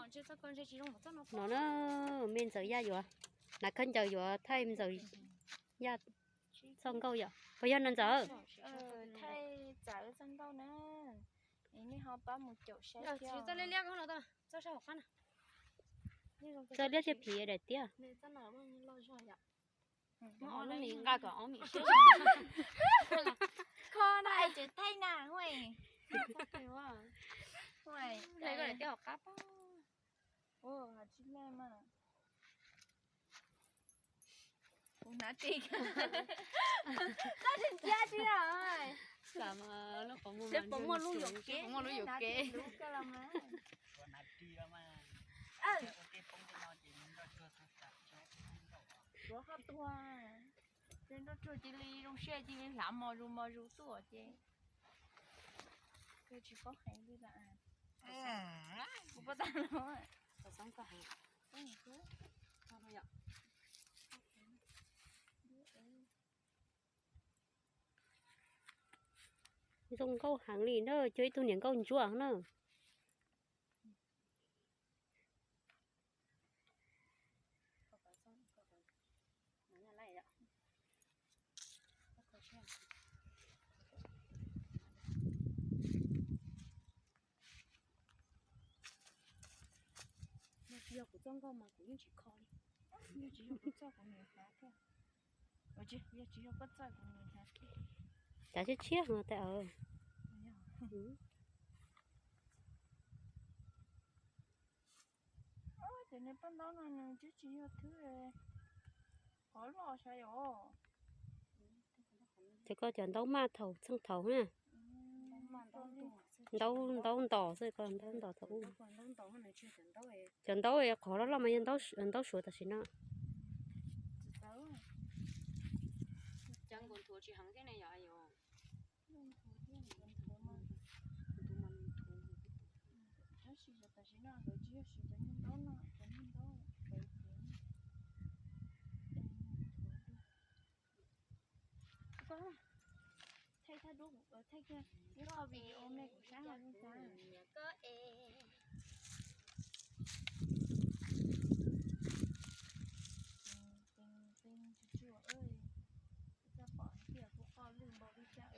No na, me ntxawm Yaj yuav, hnav khaub ncaws yuav thaij me ntxawm Yaj txoj nkauj yom. Puas yog no ntxawm? Thaij txawv txoj nkauj na. Nej ho pab mus caum saib thiab. Txoj liab thiab phiv daim tiab. Muab ob lub mis nqa kom ob mis siab. Kho na, tseem thaij na, huaj. Hle koj daim tiab hauv qab pab. Ua, tsis lej mas. Kuv hnav ris. Tab sis ntsia tsis na. Seb puas muaj lub yuam kev, muaj lub yuam kev. Ua hnav ris los mas. Ua tej poob tej no ces nroj tsuag tag. Suav qhov tuag, ces nroj tsuag cia li zoo siab cia li hlav mos zus mos zus tuaj ces. Koj tsis paub heev li lawm. Kuv paub tag los. Zoo nkauj heev li na, cuag ib tug niam nkauj ntsuab na. Yog tsis yog kuv txoj nkauj mas kuv yeej tsis kho li. Yog tsis yog kuv txoj kuv niam hnav thiab. Yog tsis yog koj txoj kuv niam hnav thiab. Cav tshiab tshiab hos tas. Ces niag paj ntaub no nws twb tsis yog thwb qhov loj sav yom. Ces koj cov ntaub maj thaum txheej thaum na. Ntaub, ntaub ntos xwb, koj ntaub ntos thaum ub. Cov ntaub qhov loj loj mas yog ntaub suav tam sim no. Tab sis tam sim no nkawd tsis yog siv cov niag ntaub no, cov niag ntaub pem ces thaij thaj dub, thaij kiag ib qho video me kuv saib ho zoo xav. Tsuag tsuag, txaj pom tias kuv qoj lwj npaum li cas.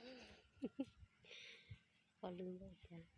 Qoj lwj npaum li cas.